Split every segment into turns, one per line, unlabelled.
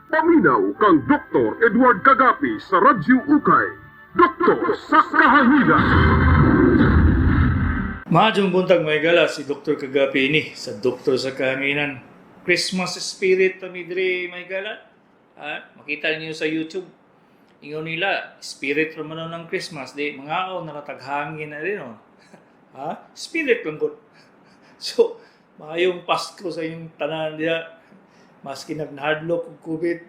Paminaw kang Dr. Edward Kagapi sa Radyo Ukay. Doktor sa Kahanginan.
Maayong buntag, mga higala, si Dr. Kagapi ini sa Doktor sa Kahanginan. Christmas spirit kami diri, mga higala. Ha? Makita niyo sa YouTube. Ingon nila, spirit raman ng Christmas, di mga na nataghangin na rin. Oh. Ha? Spirit lang gud. So, maayong Pasko sa inyong tanan diya. Maski nagnahadlok og COVID.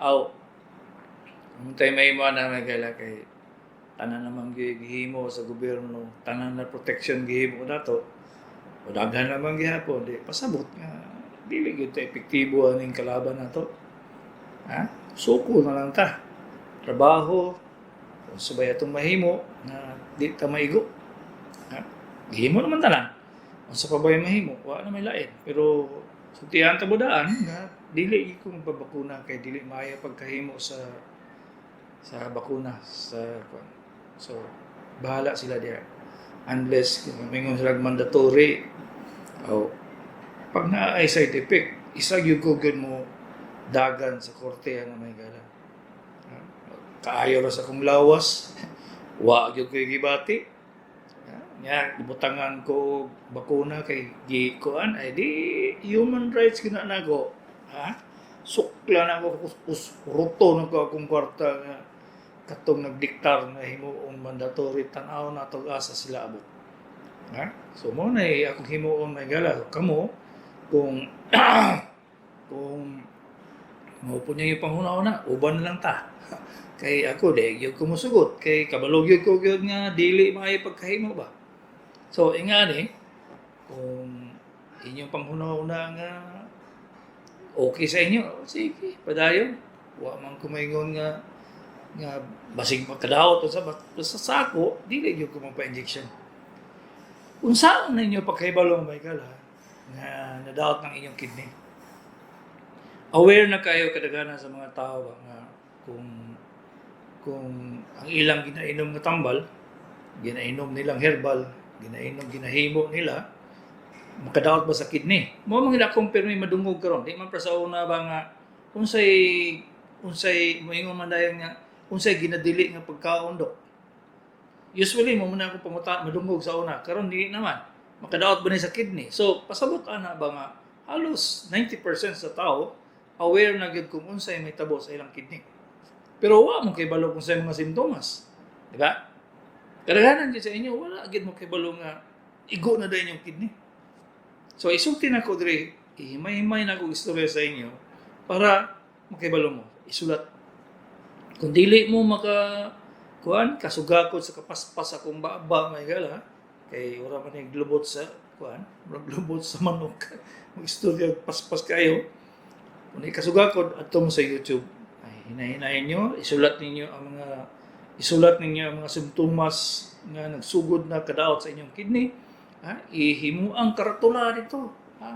Aw. Untay may mo na, mga higala, kay tanan naman gihimo sa gobyerno, tanan na protection gihimo nato. O daghan naman gihapon, di pasabot nga dili gyud ta epektibo aning kalaban nato. Ha? Suko na lang ta. Trabaho, kung subay atong mahimo na di ta maigo. Ha? Gihimo naman tanan. Unsa pa ba yung mahimo? Wa na may lain. Pero sultihan ta budaan nga dili gyud ko magpabakuna kay dili maayo pagkahimo sa bakuna sa kuan. So bahala sila diha. Unless kung mingon sila mandatory o pag naa ay side effect, isa gyud ko gyud mo dagan sa korte ang mga higala. Kaayo ra sa akong lawas, wa gyud ko'y gibati. Nya gibutangan ko og bakuna kay gi kuan ay di human rights gyud na nako. Ha? Sukla na ako, ruto na ko akong kwarta nga katong nagdiktar nga himuong mandatory, tan-aw na tog asa sila abot. Ha? So mo na akong himuon, mga higala. So, kamo kung mao niya yung panghuna-una, uban na lang ta. Kay ako, di gyud ko mosugot. Kay kabalo gyud ko gyud nga dili maayo pagkahimo ba. So, ingani, kung inyong panghuna-una nga okay sa inyo, sige, padayon. Wa man ko maingon nga basig makadaot o sa basta sa ako, dili gyud ko magpa-injection. Unsaon ninyo pagkahibalo, mga higala, nga nadaot ng inyong kidney? Aware na kayo kadaghanan sa mga tao ba nga kung ang ilang ginainom nga tambal, ginainom nilang herbal, ginainom ginahimo nila, makadaot ba sa kidney? Mo man gid akong pirmi madungog karon. Di man pa sa una ba nga unsay unsay moingon man dayon nga unsay ginadili nga pagkaon, dok. Usually mo man ako panguta madungog sa una. Karon dili naman. Makadaot ba ni sa kidney? So pasabot ana ba nga halos 90% sa tao aware na gyud kung unsay may tabo sa ilang kidney. Pero wa mo kabalo kung sa mga simptomas. Di ba? Kadaghanan gyud sa inyo wala gyud mo kabalo nga igo na dayon yung kidney. So isulti na ko diri, ihimay-himay na ko istorya sa inyo para makibalo mo. Isulat. Kung dili mo maka kuan kasugakod sa kapaspas akong baba, mga higala, kay ora man ni glubot sa kuan, murag glubot sa manok. Mag-istorya paspas kayo. Kung di kasugakod, adto mo sa YouTube. Ay, hinay-hinayin nyo, isulat ninyo ang mga simptomas nga nagsugod na kadaot sa inyong kidney. Ha? Ihimuang karatula dito. Ha?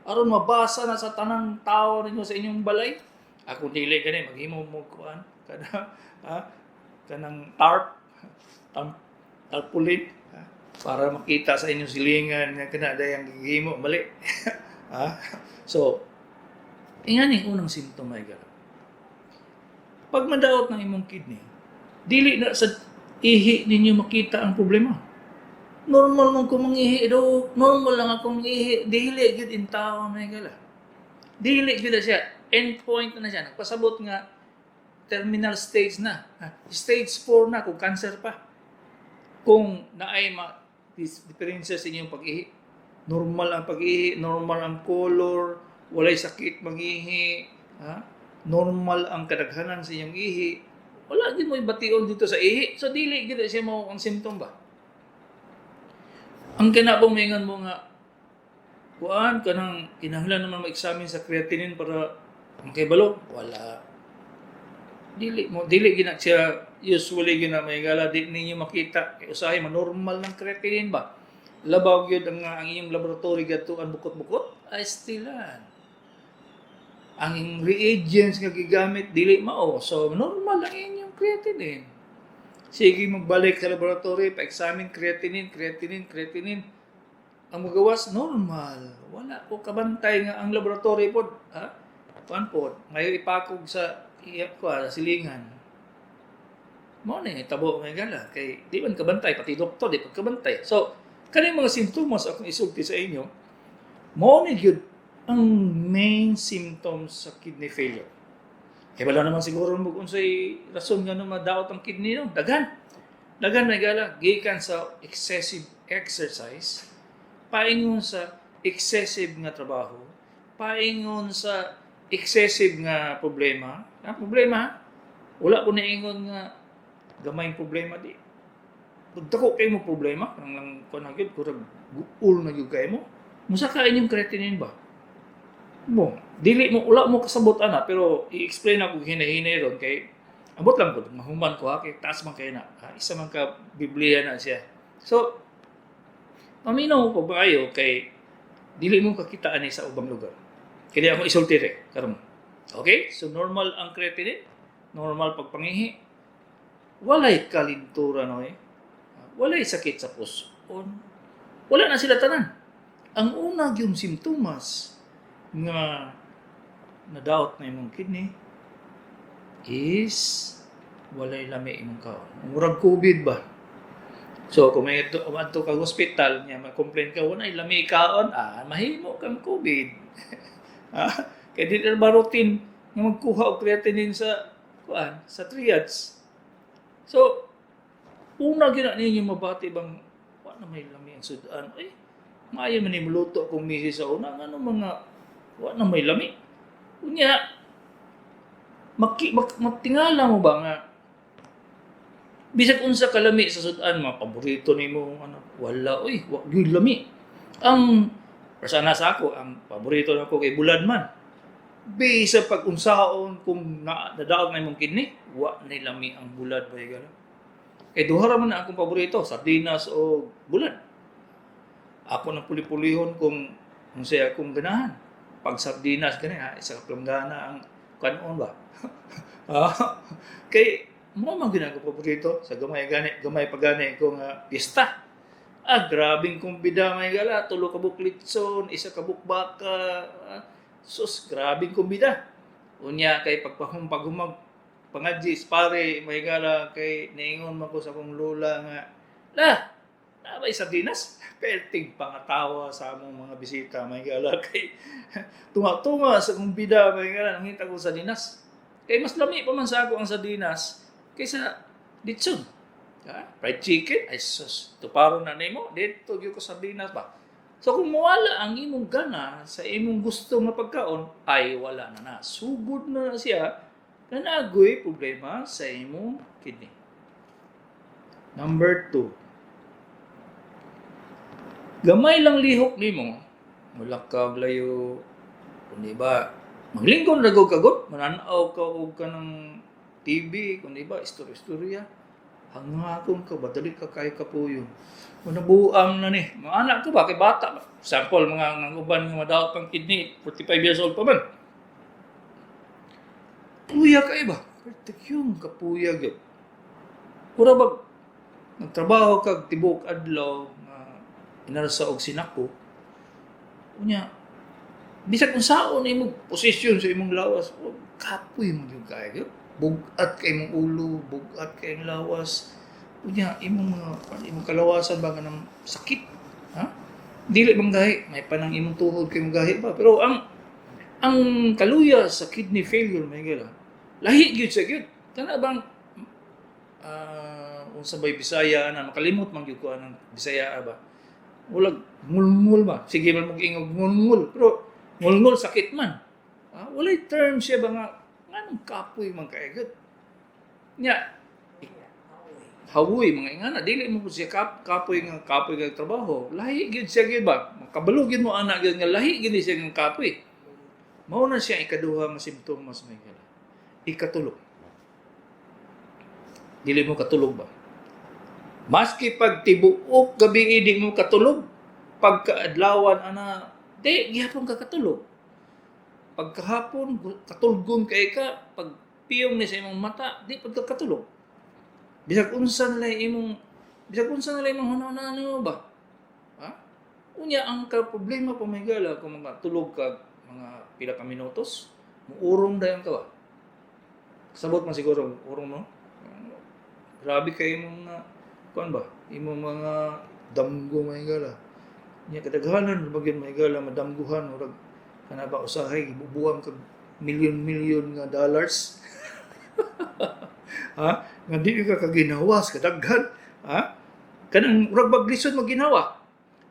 Aron mabasa na sa tanang tao ninyo sa inyong balay. Ako dili gani maghimo mo kuan kada, ha, kanang tarp tarpaulin, ha? Para makita sa inyong silingan nga kana dayang gihimo mali. Ha? So, ingani ang unang symptom ay gala. Pag madaot ng imong kidney, dili na sa ihi ninyo makita ang problema. Normal man ko mangihi do, normal lang akong ihi, dili gyud in tao, mga higala. Dili gyud na siya, end point na siya, nagpasabot nga terminal stage na. Ha? Stage 4 na kung cancer pa. Kung naay ma diferensya sa inyong pag-ihi. Normal ang pag-ihi, normal ang color, walay sakit mag-ihi, ha? Normal ang kadaghanan sa inyong ihi. Wala gyud mo bation dito sa ihi. So dili gyud siya mo ang symptom ba. Ang kinabong maingon mo nga kuan kanang kinahanglan naman ma-examine sa creatinine para ang kabalo, wala, dili mo dili gina siya usually gina, mga higala, di ninyo makita kay usahay manormal ng creatinine ba, labaw gyud ang inyong laboratory gadtuan bukot-bukot ay stilan ang reagents nga gigamit dili mao, so normal ang inyong creatinine. Sige, magbalik sa laboratory pa-examine creatinine, creatinine, creatinine, ang magawas normal. Wala ko kabantay nga ang laboratory pod, ha. Kuan po, ngayon ipakog sa iya ko sa silingan. Mao na hitabo, mga higala, kay di man kabantay, pati doktor di pa kabantay. So, kaning mga simptomas akong isulti sa inyo, mao ni gyud ang main symptoms sa kidney failure. Kay wala naman siguro mo kung unsay rason nga madaot ang kidney, no? Daghan. Daghan, mga higala, gikan sa excessive exercise, paingon sa excessive nga trabaho, paingon sa excessive nga problema. Ang problema, wala ko naingon nga gamay problema di. Pag dako kay mo problema, kanang lang kuan na gyud, kurag guol na gyud kay mo. Musaka inyong creatinine ba? Mo, dili mo, wala mo kasabot ana, pero i-explain ako hinahinay ron kay ambot lang ko mahuman ko ha, kay taas man kay na ha, isa man ka Biblia na siya. So paminaw ko ba kayo kay dili mo kakita ani sa ubang lugar. Kaya ako isulti re karon. Okay? So normal ang creatinine, normal pagpangihi. Walay kalintura, no eh. Walay sakit sa puson. Wala na sila tanan. Ang una yung simptomas nga nadaot na imong kidney is walay lami imong kaon. Murag COVID ba? So kung may adto ka hospital niya, ma-complain ka walay lami kaon, ah, mahimo kang COVID. Ah, kay di na ba routine nga magkuha og creatinine sa kuan, sa triage. So una gyud na ninyo mabati bang wa na may lami ang sudan. Ay, maayo man ni muluto kung misis sa una, ngano mga wa na may lami. Unya matingala mo ba nga bisag unsa kalami sa sudan, mga paborito nimo ano, wala oy, wa gyud lami. Ang persona sa ako, ang paborito nako kay bulad man. Bisa pag unsaon kung nadaog na imong kidney, wa na lami ang bulad ba gala. Kay duha ra man na akong paborito, sardinas o bulad. Ako nang puli-pulihon kung unsay akong ganahan. Pag sardinas gani ha, isa ka planggana ang kanon ba. Ah, kay mo man gyud ako paborito sa gamay gani, gamay pa gani ko nga pista. Ah, grabing kumbida, mga higala, tulo ka buok litson, isa ka buok baka. Ah, sus, grabing kumbida. Unya kay pagpahum pagumag pangadji pare, mga higala, kay niingon man ko sa akong lola nga, "La, nabay sardinas?" Perting pangatawa sa among mga bisita, mga higala, kay tunga-tunga sa kumbida, mga higala, nangita ko sardinas. Kay mas lami pa man sa ako ang sardinas kaysa litson. Ha? Fried chicken, ay sus, tuparo na nimo, dito gyud ko sardinas ba. So kung mawala ang imong gana sa imong gusto nga pagkaon, ay wala na na. Sugod na na siya na naagoy problema sa imong kidney. Number 2. Gamay lang lihok nimo, wala ka layo, kundi ba, maglingkod ra gud kagot, mananaw ka og kanang TV, kundi ba, istorya-istorya, hangakon ka ba, dali ka kay kapuyo. Kung nabuang na ni, mga anak ko ba, kay bata ba? Sample, mga nga uban nga madaot pang kidney, 45 years old pa man. Puya ka ba? Perfect yung kapuya gyud. Pura ba, nagtrabaho kag tibuok adlaw, nga inarsa og sinako, unya, bisag unsaon imong posisyon sa imong lawas, oh, kapoy mo gyud kaayo. Bugat kay imong ulo, bugat kay imong lawas. Unya, imong mga imong kalawasan ba nga ng sakit, ha? Dili bang gahi, may panang imong tuhod kay imong gahi ba? Pero ang kaluya sa kidney failure, may gala, lahi gyud sa gyud. Kana bang unsa bay Bisaya na, makalimot man gyud ko anang Bisaya ba? Walag ngulngul ba? Sige man mong ingog ngulngul, pero ngulngul sakit man. Ah, walay term siya ba nga nganong kapoy man kay gyud. Nya hawoy mga ingana, dili mo po siya kapoy nga kapoy nga trabaho, lahi gyud siya gyud ba, kabalo gyud mo ana gyud nga lahi gyud siya nga kapoy. Mao na siya ikaduha nga simptomas, may gala. Ikatulog, dili mo katulog ba, maski pag tibuok gabi di mo katulog, pagkaadlawan ana di gihapon ka katulog, pagkahapon katulgon kay ka, pag piyong ni sa imong mata di pud ka katulog, bisag unsa na lang imong hunahuna nimo ba, ha? Unya ang ka problema pa, may gala, kung mga tulog ka mga pila ka minutos Muurong dayon ka ba? Sabot man siguro urong, no? Grabe kay imong mga kuan ba? Imong mga damgo, mga higala. Nya kadaghanan ba gyud, mga higala, madamguhan, murag kana ba, usahay gibubuang kag milyon-milyon nga dollars. Ha? Nga di ka kaginawas kadaghan, ha? Kanang murag maglisod maginawa.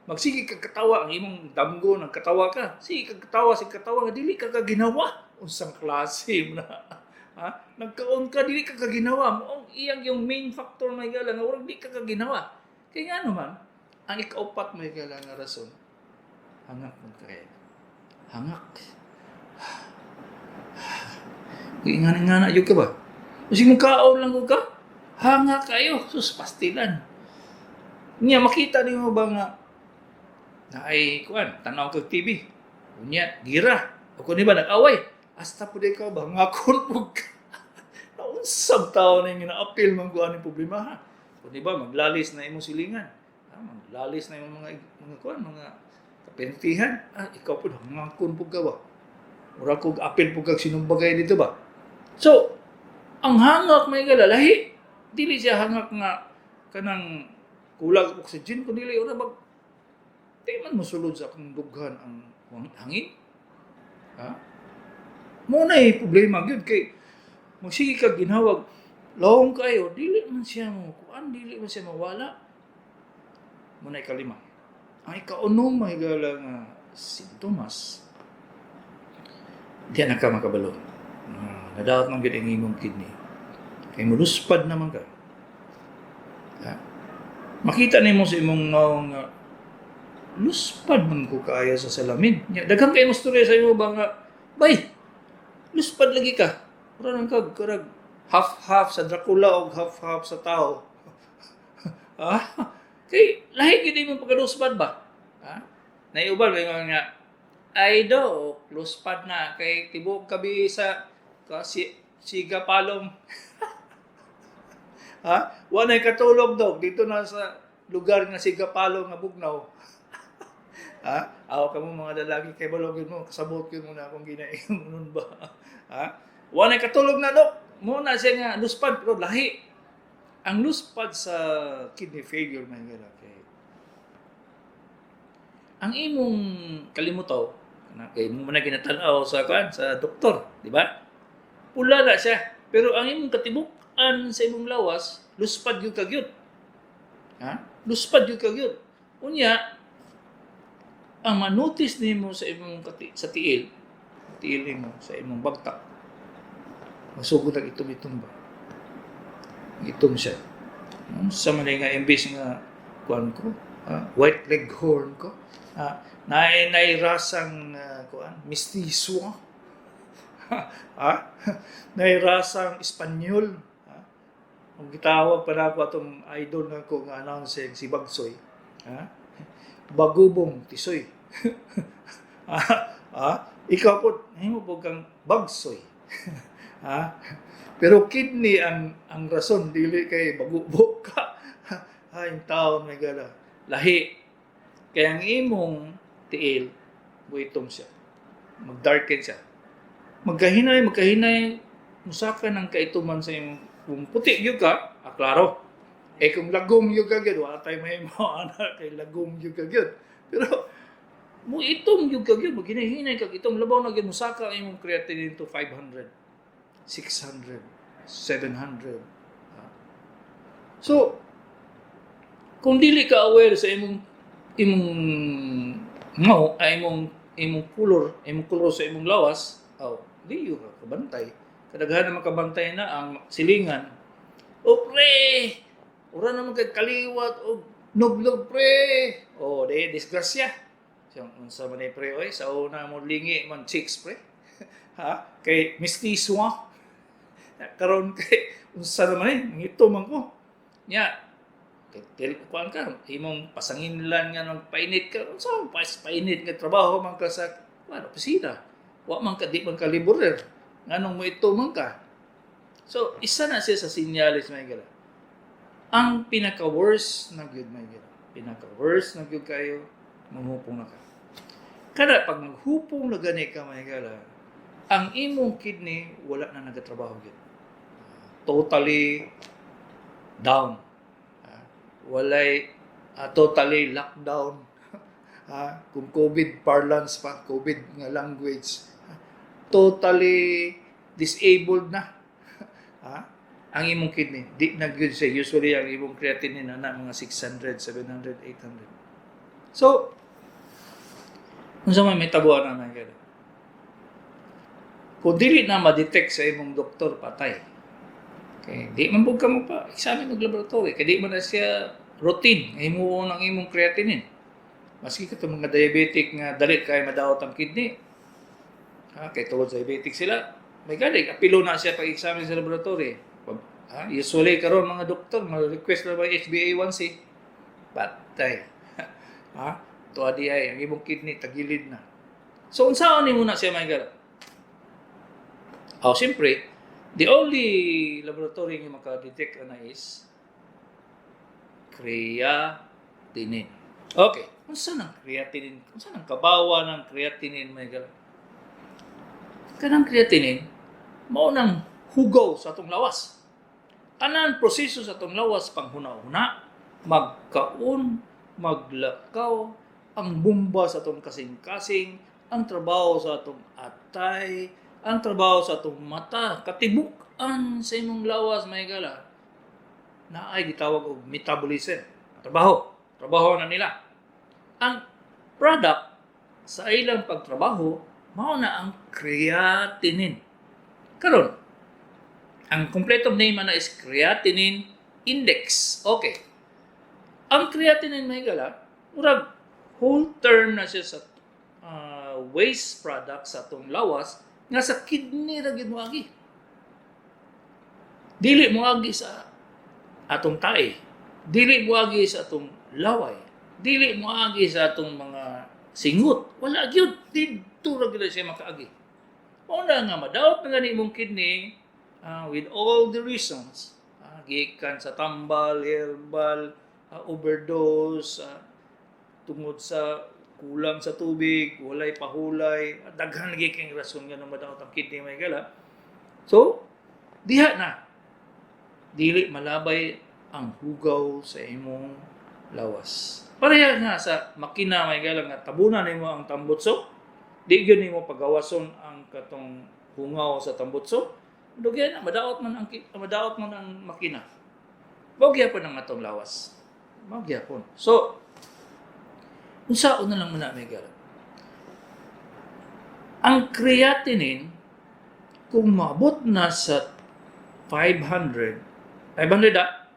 Magsige kag katawa, ang imong damgo nagkatawa ka. Sige kag katawa, sige katawa nga dili ka kaginawa. Unsang klase mo na? Ha? Nagkaon ka, dili ka kaginawa. Mao iyang yung main factor, mga higala, nga murag di ka kaginawa. Kay nga naman, ang ikaupat, mga higala, nga rason, hangak man kay. Hangak. Ingana-ingana jud ka ba? Kasi mong kaon lang ko ka, hangak kayo, sus pastilan. Nya makita nimo ba nga naay kuan, tanaw kag TV. Unya, gira. O kun ba nag-away, hasta pud ikaw ba ngakon pud ka. Naunsab tao na yung gina-appeal man ko aning problema, ha. Kung di ba maglalis na imong silingan. Ha, maglalis na imong mga kuan, mga kapintihan. Ah, ikaw pud hangakon pud ka ba? Mura kog apil pud kag sinumbagay dito ba? So, ang hangak, mga higala, lahi. Dili siya hangak nga kanang kulag og oxygen kun dili ora bag di man mosulod sa akong dughan ang hangin. Ha? Mo na problema gyud kay magsige ka ginhawag lawom kayo, dili man siya mo kuan, dili man siya mawala. Mo na ikalima. Ang ikaunom, mga higala, nga sintomas, di na ka makabalo. Ah, nadaot man gyud ang imong kidney. Kay muluspad naman ka. Ha? Makita nimo sa imong nawong nga luspad man ko kaayo sa salamin. Nya, daghan kay mo storya sa imo ba nga, "Bay, luspad lagi ka. Mura nang kag karag half-half sa Dracula o half-half sa tao." Ha? Kay lahi gyud imong pagkaluspad ba? Ha? Naiuban ba yung nga, "Ay do, luspad na kay tibok kabi sa kasi siga palong." Ha? Wa nay katulog daw dito na sa lugar nga siga palong nga bugnaw. Ha? Aw kamo mga lalaki kay balogin mo, kasabot yun mo na akong ginaingon nun ba? Ha? Wa nay katulog na dok. Mo na siya nga luspad pero lahi. Ang luspad sa kidney failure, mga higala, kay ang imong kalimutaw na kay mo na ginatan-aw sa kuan sa doktor, di ba? Pula na siya. Pero ang imong katibuk-an sa imong lawas, luspad gyud ka gyud. Ha? Luspad gyud ka gyud. Unya, ang manotice nimo sa imong sa tiil, tiil nimo sa imong bagtak, masugod ang itom-itom ba? Itom siya. Sa man nga imbes nga kuan ko, ha? White leghorn ko, ha? Naay naay rasang kuan, mestizo. Ha? Naay rasang Espanyol. Ha? Ang gitawag pa nako atong idol nga ko nga announcer si Bagsoy. Ha? Bagubong Tisoy. Ha? Ha? Ikaw po, nahimo po kang Bagsoy. Ha? Pero kidney ang rason, dili kay bagubo ka. Ha, yung tao, mga higala. Lahi. Kaya ang imong tiil, buitom siya. Mag-darken siya. Magkahinay, magkahinay, musaka ng kaituman sa imong, kung puti gyud ka, ah, klaro. Eh kung lagom gyud ka gyud, wala tayo mahimo ana kay lagom gyud ka gyud. Pero mo itom gyud ka gyud, maghinay-hinay kag itom, labaw na gyud musaka ang imong creatinine to 500, 600, 700. Ah. So, kung dili ka aware sa imong mo ay imong color sa imong lawas, aw, di yun ka kabantay. Kadaghan naman kabantay na ang silingan. "O pre, ura naman kay kaliwat og nuglog, pre." O di disgrasya. Siyang unsa man ni, pre, oy, sa una mo lingi man chicks, pre. Ha? Kay mestizo ah. Karon kay unsa naman eh, ngito man ko. Nya, kay tel kuan ka, imong pasanginlan nga magpainit ka, unsa man pas painit nga trabaho man ka sa kuan opisina. Wa man ka, di man ka laborer. Nganong mo ito man ka? So, isa na siya sa sinyalis, mga higala. Ang pinaka-worst na gyud, mga higala. Pinaka-worst na gyud kayo, manghupong na ka. Kada pag maghupong na gani ka, mga higala, Ang imong kidney wala na nagatrabaho gyud. Totally down. Walay totally lockdown. Kung COVID parlance pa, COVID nga language, totally disabled na. Ang imong kidney, di na gyud siya. Usually, ang imong creatinine na mga 600, 700, 800. So, unsa may mahitabo ana, mga higala? Kung dili na ma-detect sa imong doktor, patay. Okay, di man pud ka mo pa examine og laboratory kay di man na siya routine nga himuon ang imong creatinine. Maski katong mga diabetic nga dali kay madaot ang kidney. Ha, kay tungod sa diabetic sila, may galing apilo na siya pag-examine sa laboratory. Ha, usually karon mga doktor ma-request na ba HbA1c? Patay. Ha? Tuwa di ay ang imong kidney tagilid na. So unsaon nimo na siya, mga higala? Oh, siyempre, the only laboratory nga maka-detect ana is creatinine. Okay. Unsa nang creatinine? Unsa nang kabawa ng creatinine, mga higala? Kanang creatinine, mao nang hugaw sa atong lawas. Tanan proseso sa atong lawas, panghuna-huna, magkaon, maglakaw, ang bomba sa atong kasing-kasing, ang trabaho sa atong atay, ang trabaho sa atong mata, katibuk-an sa imong lawas, mga higala, naay gitawag og metabolism. Trabaho. Trabaho na nila. Ang product sa ilang pagtrabaho, mao na ang creatinine. Karon, ang kompletong name ana is creatinine index. Okay. Ang creatinine, mga higala, murag whole term na siya sa waste product sa atong lawas nga sa kidney ra gyud moagi. Dili moagi sa atong tae. Dili moagi sa atong laway. Dili moagi sa atong mga singot. Wala gyud, didto ra gyud siya makaagi. Mao na nga madaot na gani imong kidney with all the reasons, gikan sa tambal, herbal, overdose, tungod sa kulang sa tubig, walay pahulay, daghan lagi kay rason nga madaot ang kidney, mga higala. So, diha na. Dili malabay ang hugaw sa imong lawas. Pareha nga sa makina, mga higala, nga tabunan nimo ang tambutso, di gyud nimo pagawason ang katong hungaw sa tambutso. Dugay na madaot man ang makina. Mao gyapon ang atong lawas. Mao gyapon. So, unsaon na lang man na, mga higala? Ang creatinine, kung maabot na sa 500, 500 ah,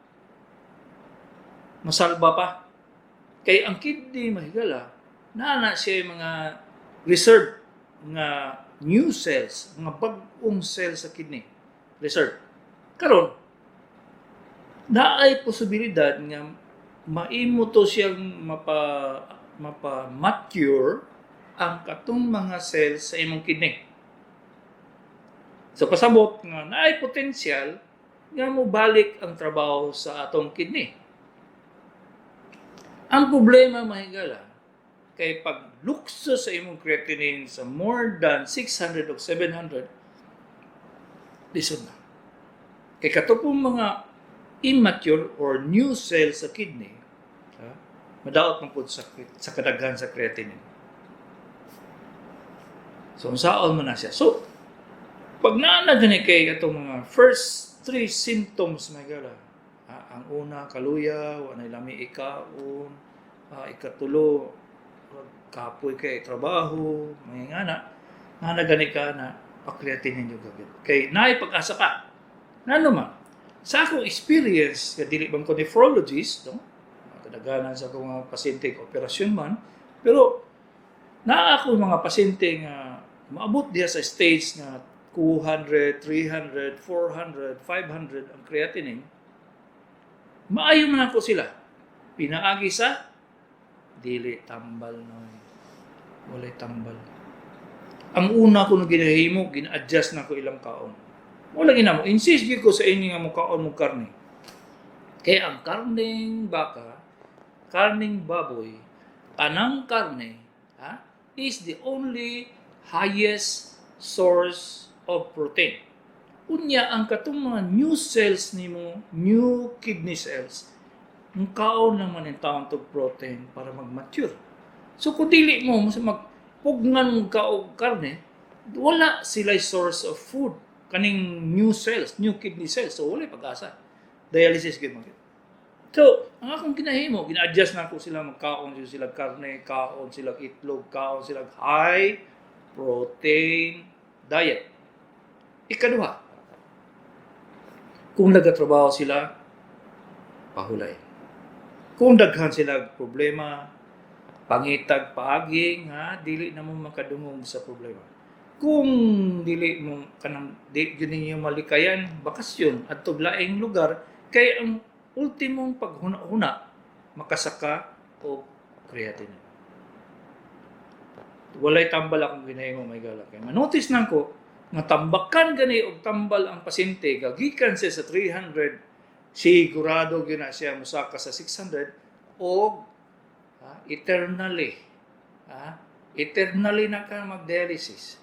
masalba pa. Kay ang kidney, mga higala, naa na siya yung mga reserve nga new cells, mga bag-ong cells sa kidney. Reserve. Karon, naay posibilidad nga maimo to siyang mapa mature ang katong mga cells sa imong kidney. So pasabot nga naay potensyal nga mobalik ang trabaho sa atong kidney. Ang problema, mga higala, kay pag lukso sa imong creatinine sa more than 600 o 700, lisod na. Kay kato pong mga immature or new cells sa kidney, ha, madaot man pud sa kadaghan sa creatinine. So, unsaon man na siya? So, pag naa na gani kay atong mga first three symptoms, mga higala, ha, ang una, kaluya, wa nay lami ikaon, ikatulo, kapoy kay trabaho, mga ngana, nga na gani ka na pa-creatinine yung gagawin. Kay naay pag-asa pa. Ngano man, sa akong experience, kay dili bang ko nephrologist, no? Kadaghanan sa akong mga pasyente, operasyon man, pero naa ako mga pasyente nga maabot diha sa stage nga 200, 300, 400, 500 ang creatinine, maayo man ako sila. Pinaagi sa dili tambal noy. Walay tambal. Ang una ko na ginahimo, gina-adjust na ko ilang kaon. Wala gina mo. Insist gyud ko sa inyo nga mo kaon mo karne. Kaya ang karneng baka, karneng baboy, anang karne, ha, is the only highest source of protein. Unya ang katong mga new cells nimo, new kidney cells, mukaon naman ang taon to protein para mag-mature. So kung dili mo mas magpugnan mo ka og karne, wala sila source of food kaning new cells, new kidney cells. So wala pag-asa. Dialysis gyud man. So, ang akong ginahimo, gina-adjust na ako sila, magkaon sila karne, kaon sila itlog, kaon sila high protein diet. Ikaduha, kung nagatrabaho sila, pahulay. Kung daghan sila problema, pangitag paagi nga dili na mo makadungog sa problema. Kung dili mo kanang di gyud ninyo malikayan, bakasyon adto laing lugar kay ang ultimong paghuna-huna makasaka og creatinine. Walay tambal akong ginahimo, mga higala. Kay manotice na ko nga tambakan gani og tambal ang pasyente, gagikan siya sa 300, sigurado gyud na siya mosaka sa 600 og eternally. Eternally na ka mag-dialysis.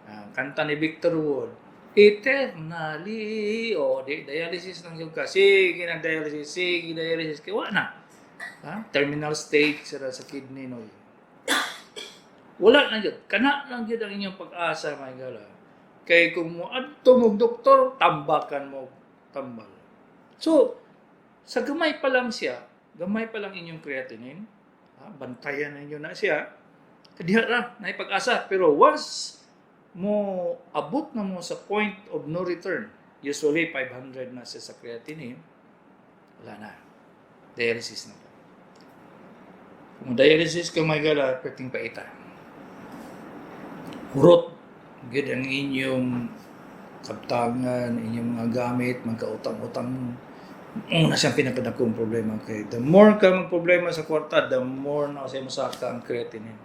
Kanta ni Victor Wood, "Eternally," o di dialysis lang yung ka. Sige nang dialysis, sige dialysis kay wa na. Terminal stage sila sa kidney, no. Wala na gyud. Kana lang gyud ang inyong pag-asa, mga higala. Kay kung moadto mo doktor, tambakan mo tambal. So, sa gamay pa lang siya, gamay pa lang inyong creatinine, bantayan ninyo na siya, diha ra, naay pag-asa. Pero once mo abot na mo sa point of no return, usually 500 na siya sa creatinine, wala na. Dialysis na. Kung dialysis ka, mga higala, perting paita. Hurot, gyud ang inyong kabtangan, inyong mga gamit, magkautang-utang. Una siyang pinakadakong problema kay the more ka magproblema sa kwarta, the more na kasi mosaka ang creatinine.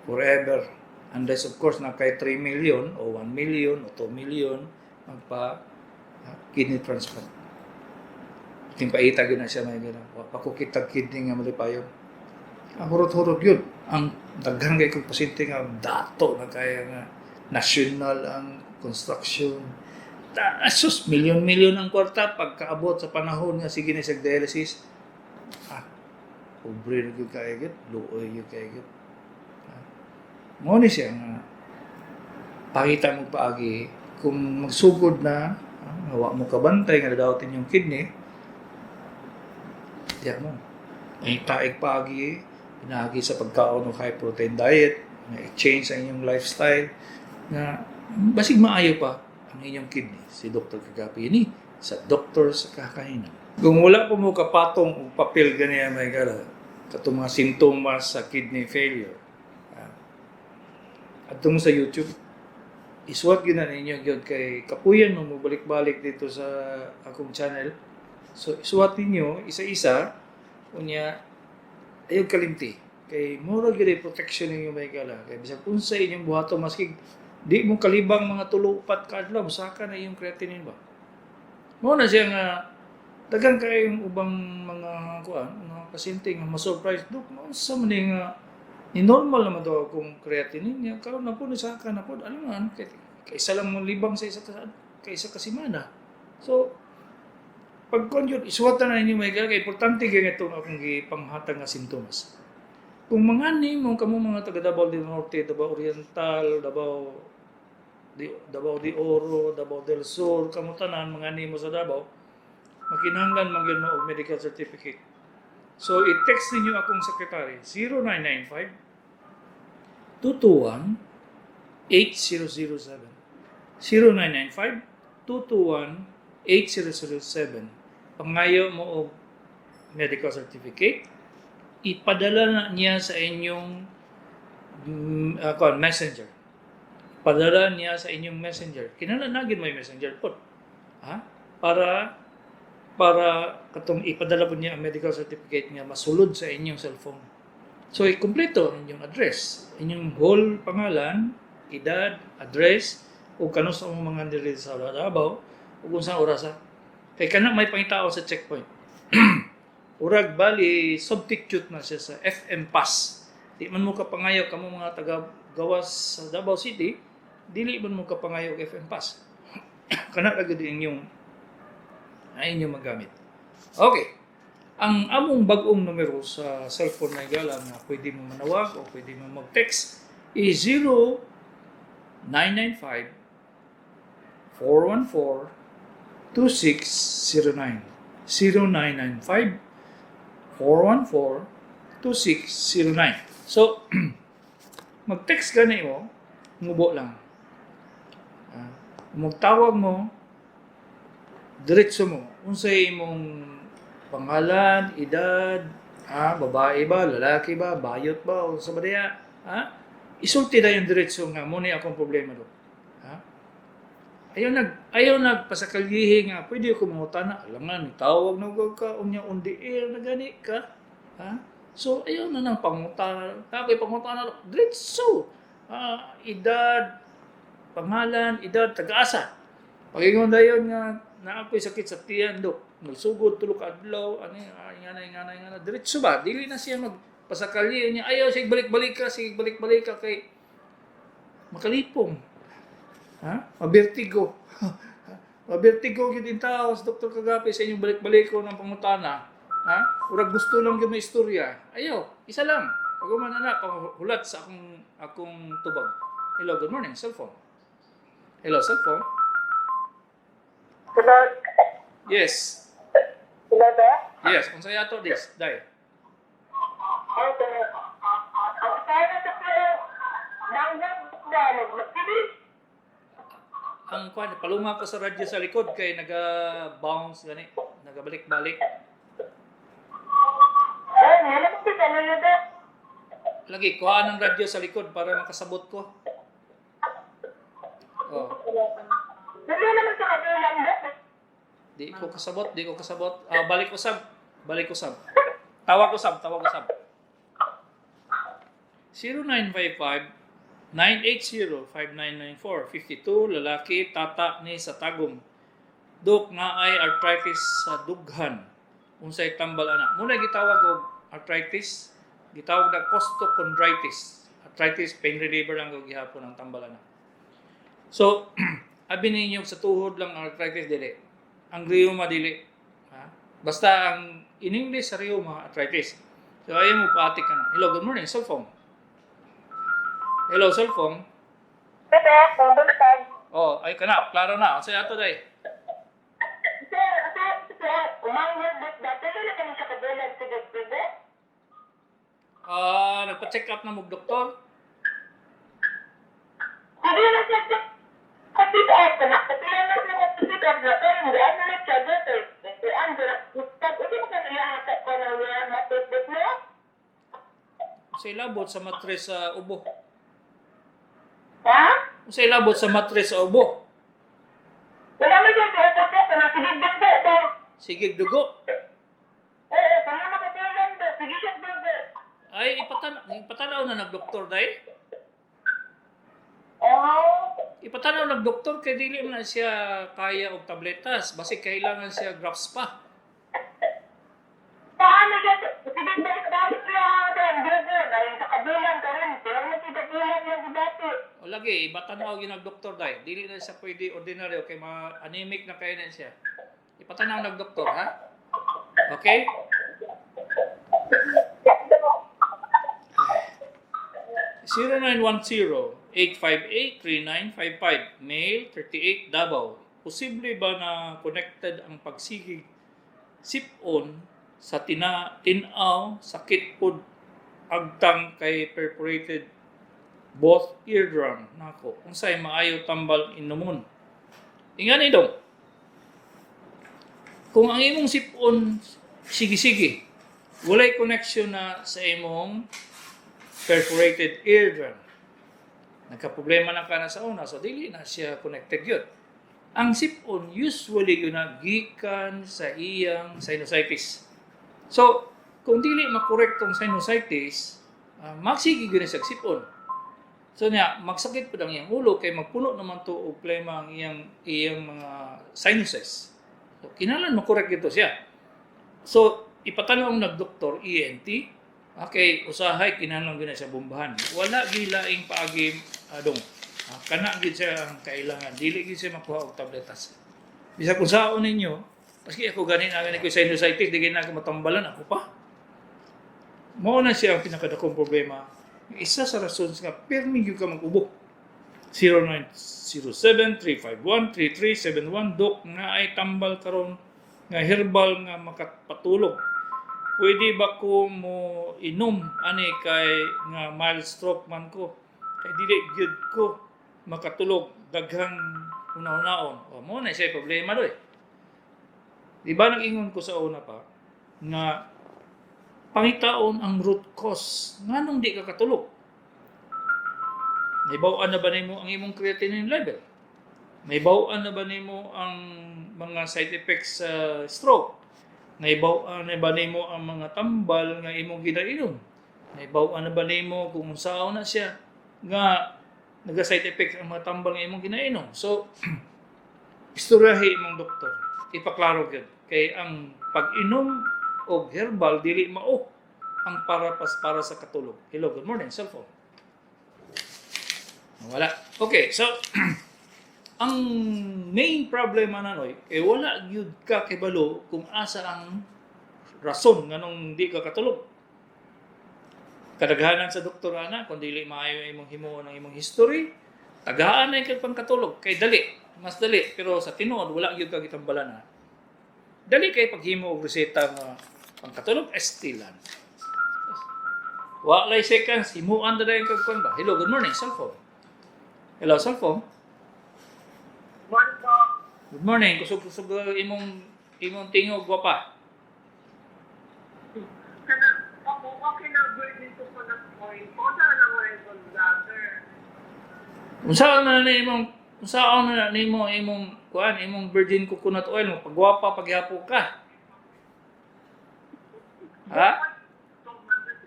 Forever. Unless, of course, na kay 3 million o 1 million o 2 million magpa kidney transplant. Timpaita gyud na siya, may gana. Wa pa ko kitag kidney nga malipayon. Ang hurot-hurot yun. Ang daghan kay kong pasyente nga dato na kaya nga national ang construction. Ta, sus, milyon-milyon ang kwarta pagkaabot sa panahon nga sige na siya dialysis. Pobre na gyud kaayo gyud, luoy gyud kaayo gyud. Mao ni siya nga pakita mo paagi kung magsugod na nga wa mo kabantay nga dadawat inyong kidney, diya mo ay taig paagi pinaagi sa pagkaon og high protein diet nga i-change ang inyong lifestyle nga basig maayo pa ang inyong kidney. Si Dr. Kagapi ini sa Doktor sa Kakahinan. Kung wala po mo kapatong og papel ganiya, mga higala, katong mga sintomas sa kidney failure, adto mo sa YouTube, isuwat gyud na ninyo gyud kay kapuyan mo mobalik-balik dito sa akong channel. So isuwat ninyo isa-isa, unya ayaw kalimti kay mura gyud ay protection ninyo, mga higala, kay bisag unsa inyong buhaton, maski di mo kalibang mga tulo upat ka adlaw, mosaka na iyong creatinine ba. Mao na siya nga daghan kayong ubang mga kuan, mga pasyente nga ma-surprise, "Dok, unsa man ni nga ni normal naman daw akong creatinine niya, karon na po nisaka na po?" Alam kay kaysa lang mo libang sa isa ka semana. So pag kon yun, isuwatan na ninyo, mga higala, kay importante kay itong akong gipanghatag nga sintomas. Kung mga nimo kamo mga taga Davao del Norte, Davao Oriental, Davao de Oro, Davao del Sur, kamo tanan mga nimo sa Davao, makinahanglan man gyud mo og medical certificate. So i-text ninyo akong secretary, 0995 221 8007. 0995 221 8007. Pangayo mo og medical certificate, ipadala na niya sa inyong kuan, messenger. Padala niya sa inyong messenger. Kinahanglan na gyud may messenger po. Ha? Para katong ipadala po niya ang medical certificate niya masulod sa inyong cellphone. So, ikumpleto ang inyong address, inyong whole pangalan, edad, address, o kanus ang mga diri sa Davao, ug unsa orasa. Kay kana may pangitao sa checkpoint. Urag bali substitute na siya sa FM pass. Di man mo kapangayo kamo mga taga gawas sa Davao City Dili man mo kapangayo og FM Pass. Kana ra gyud inyong ay inyong magamit. Okay. Ang among bag-ong numero sa cellphone, mga higala, nga pwede mo manawag o pwede mo mag-text is 0995 414 2609. 0995 414 2609. So, mag-text ka na mo, mubo lang. Magtawag mo, diretso mo. Unsay imong pangalan, edad, babae ba, lalaki ba, bayot ba, o sa ba, ha? Isulti na yung diretso nga, mao ni akong problema do. Ha? Ayaw nagpasakalyihi nga pwede ko mangutana, alangan tawag na ka unya on the air na gani ka. Ha? So ayaw na nang pangutana. Kay pangutana diretso. Edad, pangalan, edad, taga-asa. Pagingon dayon nga naa ko'y sakit sa tiyan, dok. Nagsugod 3 ka adlaw, ani ingana, ingana, ingana, diretso ba? Dili na siya magpasakalyi niya. Ayaw sige balik-balik ka, sige balik-balik ka kay makalipong. Ha? Mabertigo. Mabertigo gyud in tao sa Dr. Kagapi sa inyong balik-balik ko ng pangutana. Ha? Urag gusto lang gyud may istorya. Ayaw, isa lang. Pag na na, panghulat sa akong tubag. Hello, good morning, cellphone. Hello, cellphone.
Hello.
Yes.
Hello ba?
Yes, unsay ato this, day?
Okay. Ang sana sa pero, nang na nagmatilis.
Ang kuan, palunga ko sa radyo sa likod kay naga-bounce gani, nagabalik-balik.
Ay, alam ko sa ano ba?
Lagi kuha ng radyo sa likod para makasabot ko. Oh,
Dali naman sa kabilang ba?
Di ko kasabot, di ko kasabot. Ah, balik usab, balik usab. Tawag usab, tawag usab. 0955 980 5994. 52, lalaki, tata ni sa Tagum. Dok, naay arthritis sa dughan. Unsay tambal ana? Muna gitawag og arthritis, gitawag na costochondritis. Arthritis pain reliever lang og gihapon ang tambal ana. So, abi ninyo sa tuhod lang ang arthritis, dili. Ang rheuma dili. Ha? Basta ang in English sa rheuma, arthritis. So ayaw mo paati ka na. Hello, good morning, cellphone. Hello, cellphone.
Pepe, kung buntag.
Oh, ay kana, klaro na. Unsay ato, day?
Sir, sir, sir, umangyod dati na kami sa kabilang sa gabi.
Ah, nagpa-check up na mo doktor.
Sige na siya, sir. Kasi sa na, kasi na siya kasi sa na, pero hindi ano na siya dito. Kasi ang pag ito ka niya ko na niya matutut mo.
Unsay labot sa matres sa ubo?
Ha?
Unsay labot sa matres sa ubo?
Wala mo siya sa ito, sir, na sige dugo ito.
Sige dugo.
Oo, kaya makatulong do, sige siya dugo.
Ay ipatanaw na nagdoktor, day.
Oo.
Ipatanaw nagdoktor kay dili man na siya kaya og tabletas, basi kailangan siya grafts pa.
Paano siya, sige balik-balik siya ang dugo, dahil sa kabilang ka rin, pero nakita yung dati.
O lagi ipatanaw gyud nagdoktor, day. Dili na siya pwede ordinaryo kay ma anemic na kay na siya. Ipatanaw nagdoktor, ha? Okay? 0910-858-3955. Male, 38, Davao. Posible ba na connected ang pagsigig sipon sa tinaw, sakit pod agtang kay perforated both eardrum nako? Unsay maayo tambal inumon? Ingani dong, kung ang imong sipon sige-sige, walay connection na sa imong perforated eardrum. Nagka-problema na ka na sa una, so dili na siya connected yun. Ang sipon, usually yun na gikan sa iyang sinusitis. So, kung dili makorek tong sinusitis, magsige gyud na siya sipon. So niya, magsakit pud ang iyang ulo kay magpuno naman to og plema ang iyang mga sinuses. So, kinahanglan makorek dito siya. So, ipatanaw ang nagdoktor ENT, okay, usahay kinahanglan gyud na siya bombahan. Wala gilaing paagi adong. Ah, kana gyud siya ang kailangan. Dili gyud siya makuha og tabletas. Bisag kung saon ninyo, paski ako gani na gani ko sinusitis, di gani na ako matambalan ako pa. Mao na siya ang pinakadakong problema. Isa sa rason nga pirmi gyud ka mag-ubo. 0907-351-3371. Dok, nga ay tambal karon nga herbal nga makapatulog. Pwede ba ko mo inom ani kay nga mild stroke man ko? Kay dili gyud ko makatulog, daghang una-unaon. O mo na siya problema doy. Di ba nag-ingon ko sa una pa nga pangitaon ang root cause nganong di ka katulog? Nahibaw-an na ba nimo ang imong creatinine level? Nahibaw-an na ba nimo ang mga side effects sa stroke? Nahibaw-an na ba nimo ang mga tambal nga imong ginainom? Nahibaw-an na ba nimo kung unsaon na siya nga naga-side effects ang mga tambal nga imong ginainom? So, istoryahi imong doktor. Ipaklaro gyud. Kay ang pag-inom og herbal dili mao ang para sa katulog. Hello, good morning, cellphone. Wala. Okay, so ang main problem na noy, eh wala gyud ka kibalo kung asa ang rason nganong di ka katulog. Kadaghanan sa doktor ana, kung dili maayo imong himuon ang imong history, tagaan na kag pangkatulog kay dali, mas dali, pero sa tinuod wala gyud ka gitambalan na. Dali kay paghimo og reseta nga pangkatulog estilan. Wa lay seconds, himuan na dayon kag kuan ba. Hello, good morning, cellphone. Hello, cellphone.
Morning po.
Good morning. Kusog-kusog imong imong tingog, gwapa.
Kana, ako, okay na virgin coconut oil. O, sana na ko yung gallbladder.
Unsaon man na imong unsaon man na nimo imong kuan imong virgin coconut oil mo pagwapa pagyapon ka? Ha?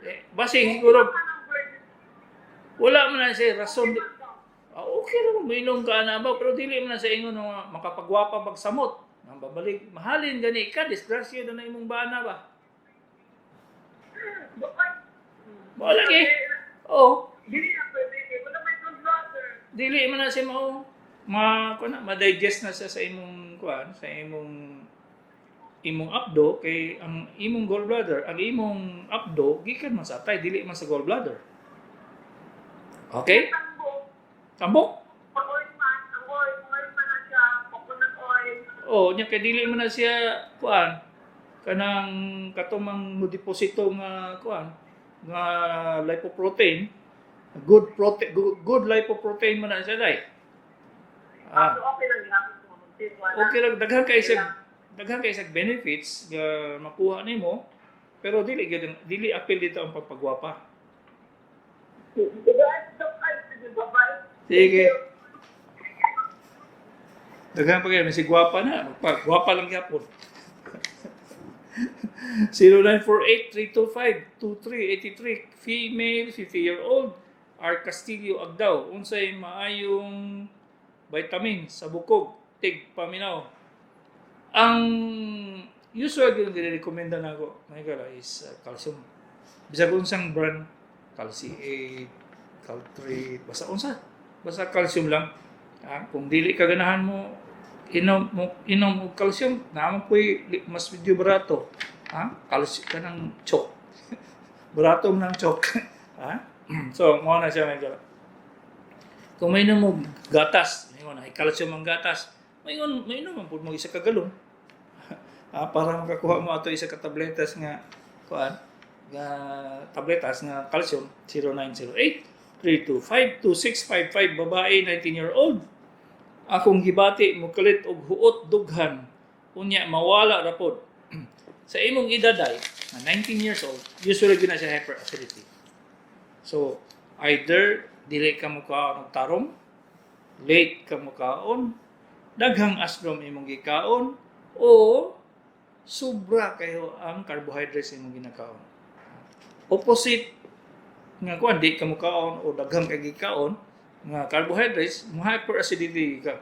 Eh, basi siguro wala man na siya rason. Ah, okay ra mo mainom ka na ba, pero dili man na sa ingon nga makapagwapa pagsamot. Ang babalik mahalin gani ka, disgrasya na imong bana ba. Wala lagi. Oo.
Dili na pwede. Wala may gallbladder.
Dili man na siya mao ma kuan na ma-digest na siya sa imong kuan sa imong imong apdo, kay ang imong gallbladder, ang imong apdo gikan man sa atay, dili man sa gallbladder. Okay?
Tambok.
Tambok.
Pag oil man, ang oil, oil man na siya, coconut oil.
Oh, nya kay dili man na siya kuan kanang katumang mo deposito nga kuan nga lipoprotein, good protein, good, good lipoprotein man na siya dai. Ah.
So okay lang gihapon ko mag wala.
Okay lang, daghan kay sa benefits nga makuha nimo, pero dili gyud, dili apil dito ang pagpagwapa.
Sige, ay, sige, bye-bye.
Sige. Daghan pa kayo, si gwapa na, magpagwapa lang gyapon. 0948-325-2383, female, 50-year-old, R. Castillo Agdao. Unsay maayong vitamin sa bukog, tig paminaw? Ang usual yung nirekomenda na ako, mga is calcium. Bisag unsang brand, Calci 8, Caltrate, basta unsa. Basta calcium lang. Ah, kung dili ka ganahan mo inom mo inom og calcium, naa po'y mas medyo barato. Ha? Calcium kanang chalk. Barato man ang chalk. Ha? So, mao na siya, medyo. Kung may mo gatas, ingon na calcium ang gatas, maingon mainom man pud mo isa ka galon. Ah, para makakuha mo ato isa ka tabletas nga kuan nga tabletas nga calcium. 0908 325 2655, babae, 19-year-old. Akong gibati mukalit og huot dughan, unya mawala ra pod. Sa imong edad ay na 19 years old, usually gyud na siya hyperacidity. So either dili ka mukaon og tarong, late ka mukaon, daghang asdrom imong gikaon, o sobra kayo ang carbohydrates imong ginakaon. Opposite nga kuan, di ka mukaon o daghang kay gikaon nga carbohydrates, mo hyperacidity ka.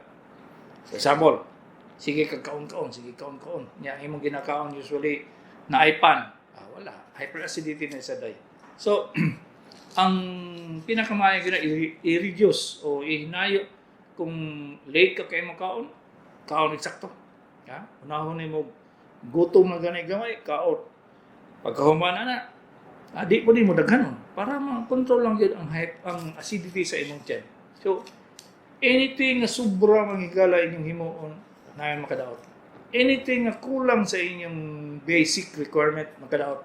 For example, sige kag kaon-kaon, sige kaon-kaon. Nya imong ginakaon usually na pan. Ah, wala, hyperacidity na sa day. So, Ang pinakamaayo gyud na i-reduce o ihinayo kung late ka kay kaon, kaon eksakto. Ha? Unahon nimo, gutom na gani gamay, kaon. Pagkahuman ana, di po mo daghanon para ma-control lang gyud ang acidity sa imong tiyan. So anything nga sobra, mga higala, inyong himuon na makadaot. Anything nga kulang sa inyong basic requirement, makadaot.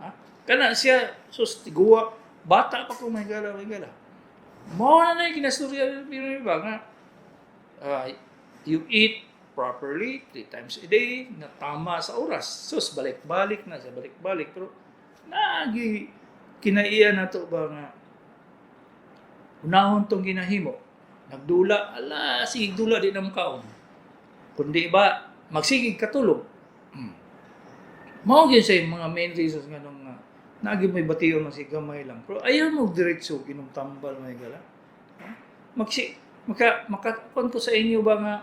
Ha? Kana siya, sus, tiguwa, bata pa ko, mga higala, mga higala. Mao na na yung kinastorya, pero iba nga, you eat properly three times a day, na tama sa oras. Sus, balik-balik na siya, balik-balik. Pero, naagi, kinaiya na to ba nga, unahon tong ginahimo. Nagdula, ala, sige dula, di na kaon. Kundi ba, magsigig katulog. Mao gyud siya yung mga main reasons nga nung naagi may bation man si gamay lang. Pero ayaw mo diretso inom tambal, mga higala. Ha? Magsi maka maka ko sa inyo ba nga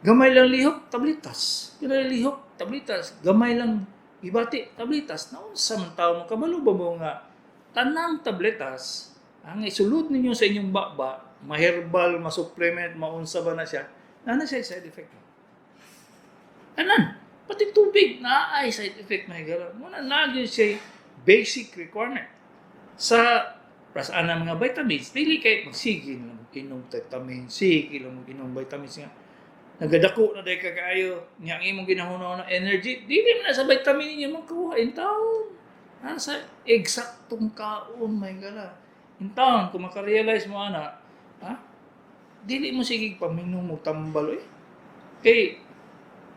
gamay lang lihok, tablitas. Gamay lang lihok, tablitas. Gamay lang ibati, tablitas. Naunsa man tao mo, kabalo ba mo nga tanang tabletas ang isulod ninyo sa inyong baba, maherbal, masupplement, maunsa ba na siya, na siya side effect. Tanan, pati tubig, na ay side effect, mga higala. Muna lagi siya basic requirement. Sa prasaan ng mga vitamins, dili kay magsige na lang inom vitamin, sige lang inom vitamins nga nagadako na dahil ka kaayo nga ang imong ginahuna na energy dili man na sa vitamin ninyo makuha in taon, nasa eksaktong kaon, mga higala. In taon kung makarealize mo ana, ha, dili mo sige paminom mo tambal eh, kay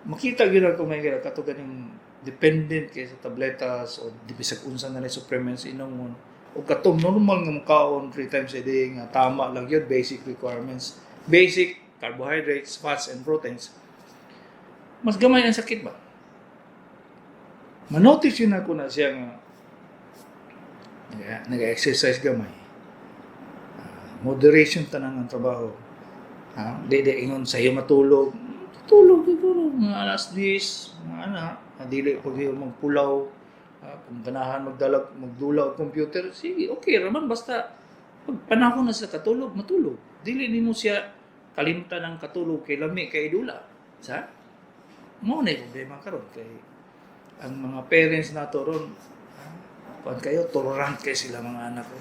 makita gyud ako, mga higala, kato ganing dependent kay sa tabletas o di bisag unsa na lang supplements inomon o katong normal nga mukaon three times a day nga tama lang yun, basic requirements, basic carbohydrates, fats and proteins, mas gamay ang sakit ba. Manotice yun ako na siya nga nag-exercise gamay. Ah, moderation tanan ang trabaho. Ha? Di ingon sa iyo matulog. Tulog, tulog. Mga alas 10, mga ana, dili pag iyo magpulaw, kung ganahan magdalag, magdula og computer, sige, okay raman, basta pag panahon na sa katulog, matulog. Dili nimo siya kalimtan ng katulog kay lami kay dula. Sa? Mao na yung problema karon kay ang mga parents nato ron, kuan kayo, tolerant kay sila mga anak ko.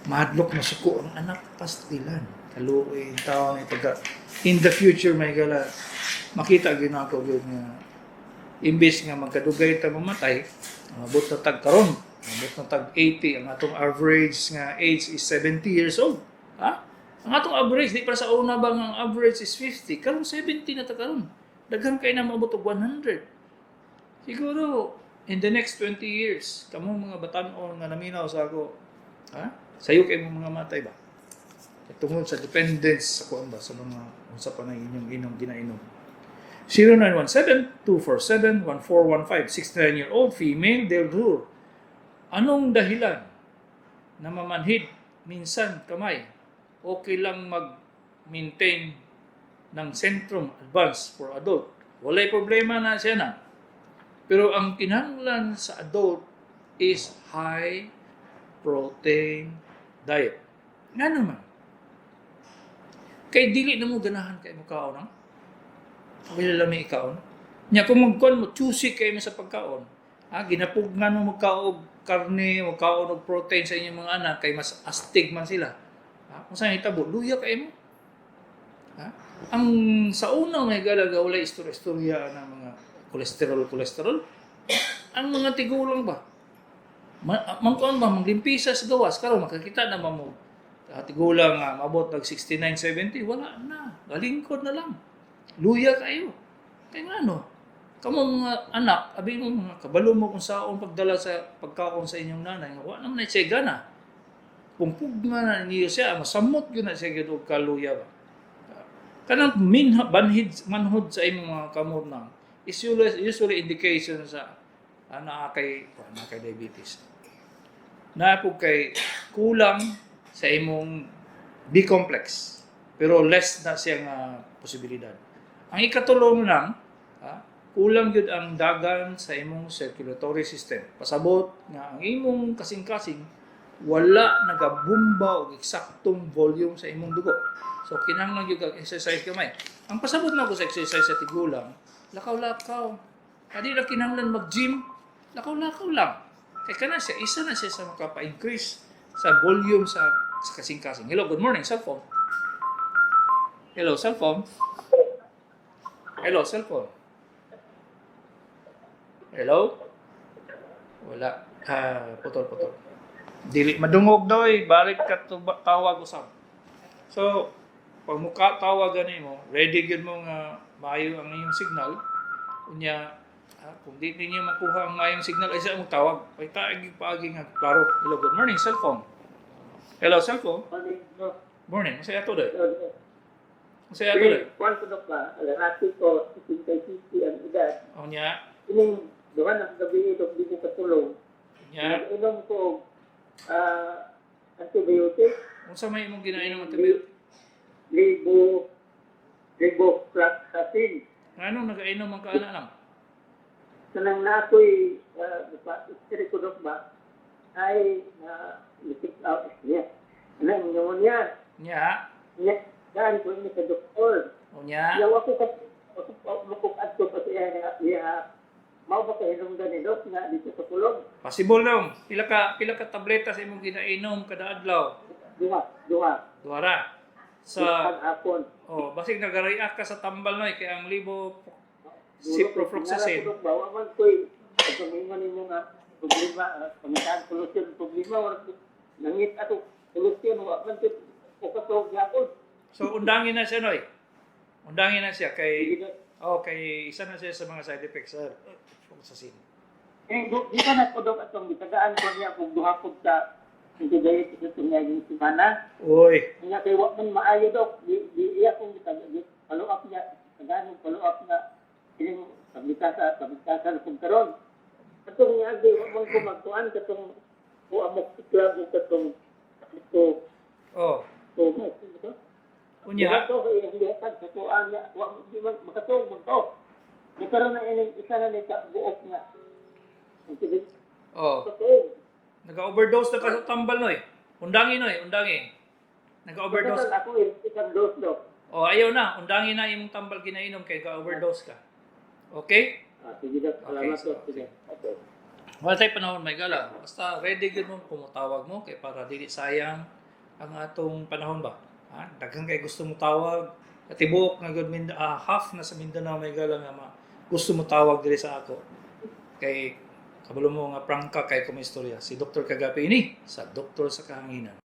Mahadlok na suko ang anak, pastilan. Kaluoy tao ni pagka in the future, mga higala, makita gyud nako gyud nga imbes nga magkadugay ta mamatay, mabot na tag karon, mabot na tag 80, ang atong average nga age is 70 years old. Ha? Ang atong average, di para sa una ba nga ang average is 50, karon 70 na ta karon. Daghan kay na maabot og 100. Siguro in the next 20 years, kamo mga batan-on nga naminaw sa ako, ha? Sayo kay mo mga matay ba? Tungod sa dependence sa kuan ba, sa mga unsa pa na inyong inom ginainom. 0917-247-1415, 69-year-old female, Del Dur. Anong dahilan na mamanhid minsan kamay? Okay lang mag-maintain ng Centrum Advance for adult. Walay problema na siya na. Pero ang kinahanglan sa adult is high protein diet. Nga naman. Kay dili na mo ganahan kay mo kaon ang okay lang may ikaon. Nya kung magkuan mo, choosy kay mo sa pagkaon. Ha, ginapugnan mo magkaog karne, magkaon og protein sa inyong mga anak kay mas astig man sila. Ha, kung saan hitabo, luya kay mo. Ha? Ang sa una, mga higala, walay istorya-istorya na mga kolesterol kolesterol. Ang mga tigulang ba? Mangkuan ba maglimpisa sa gawas karon makakita na ba mo tigulang nga maabot nag 69 70, wala na, galingkod na lang, luya kayo kay ngano kamo mga anak, abi mo mga kabalo mo kung saon pagdala sa pagkaon sa inyong nanay nga wa naman na siya gana, pungpug nga na niyo siya, masamot gyud na siya gyud og kaluya ba. Kanang minha banhid manhod sa imong mga kamot na is usually indication sa naa kay diabetes na po, kay kulang sa imong B complex, pero less na siya nga posibilidad. Ang ikatulong lang, ha, kulang gyud ang dagan sa imong circulatory system. Pasabot nga ang imong kasing-kasing Wala nagabumba og eksaktong volume sa imong dugo. So kinahanglan gyud kag exercise gamay. Ang pasabot nako sa exercise sa tigulang, lakaw-lakaw. Adi ra kinahanglan mag-gym, lakaw-lakaw lang. Kay kana siya, isa na siya sa makapa-increase sa volume sa kasing-kasing. Hello, good morning, cellphone. Hello, cellphone. Hello, cellphone. Hello? Wala. Ah, putol, putol. Dili madungog daw eh. Balik ka to tawag usab. So, pag muka tawag gani mo, ready gyud mo nga maayo ang iyong signal. Unya, kung di ninyo makuha ang maayong signal, ay sa mong tawag. Ay taagi paagi nga klaro. Hello, good morning, cellphone. Hello, cellphone.
Morning, no.
Morning. Masaya to day. Masaya to day.
Kuan ko ba, alahati ko, 66 ang edad.
Unya,
Ining duha na gabi ito, di ko katulog.
Unya,
Nag-inom ko og antibiotic,
unsa may imong ginainom antibiotic?
Levofloxacin.
Nganong nagainom ang kaana lang?
Kanang naakoy pa ko, Dok, ba ay uh, out niya. Anang pneumonia.
Unya,
Niya, daan ko ini sa doktor.
Unya.
Yaw ako ka ako makukadto pa siya nga iya mao ba kay hinungdan ni Dok nga dito sa kulog?
Possible lang. Pila ka tableta sa imong ginainom kada adlaw?
Duha, duha.
Duha. Sa
hapon.
Oh, basig nagareact ka sa tambal noy kay ang libo ciprofloxacin.
Dok, bawa man ko'y pagkamingon nimo nga problema, pangitaan solusyon problema, wala ko nangit ato solusyon, wa man ko'y ukatog gyapon.
So undangin na siya noy. Undangin na siya kay
Sige, Dok.
oh, kay isa na siya sa mga side effects sir. Fluoxacin.
Eh, di ka na ko, Dok, atong gitagaan ko niya kung duha ko sa antibiotic sa itong naging semana.
Uy,
Nga kay wa man maayo, Dok, di iya kong di follow up niya, tagaan og follow up na ining pabitasa kung karon. Atong niya di wa man ko magkuan katong o amok club o katong ito to ito.
Unya,
To kay ang lihatag sa kuan niya wa di man makatong man to. Di karon na ining isa na ni ka buok nga. Ang sige totoo.
Nag-overdose na ka sa tambal noy. Undangin noy, undangi. Nag-overdose.
Ako isang dose, Dok.
Oh, ayaw na, undangin na imong tambal ginainom kay ka-overdose ka. Okay?
Ah, sige, Dok, salamat,
Okay, so,
Dok. Sige. Okay.
Wala tayo panahon may gala. Basta ready gyud mo kung mutawag mo kay para dili sayang ang atong panahon ba. Ha? Daghan kay gusto mo tawag. At tibuok nga gud half na sa Mindanao may gala nga gusto mo tawag diri sa ako. Kay kabalo mo nga prangka kay kumistorya. Si Dr. Kagapi ini sa Doktor sa Kahanginan.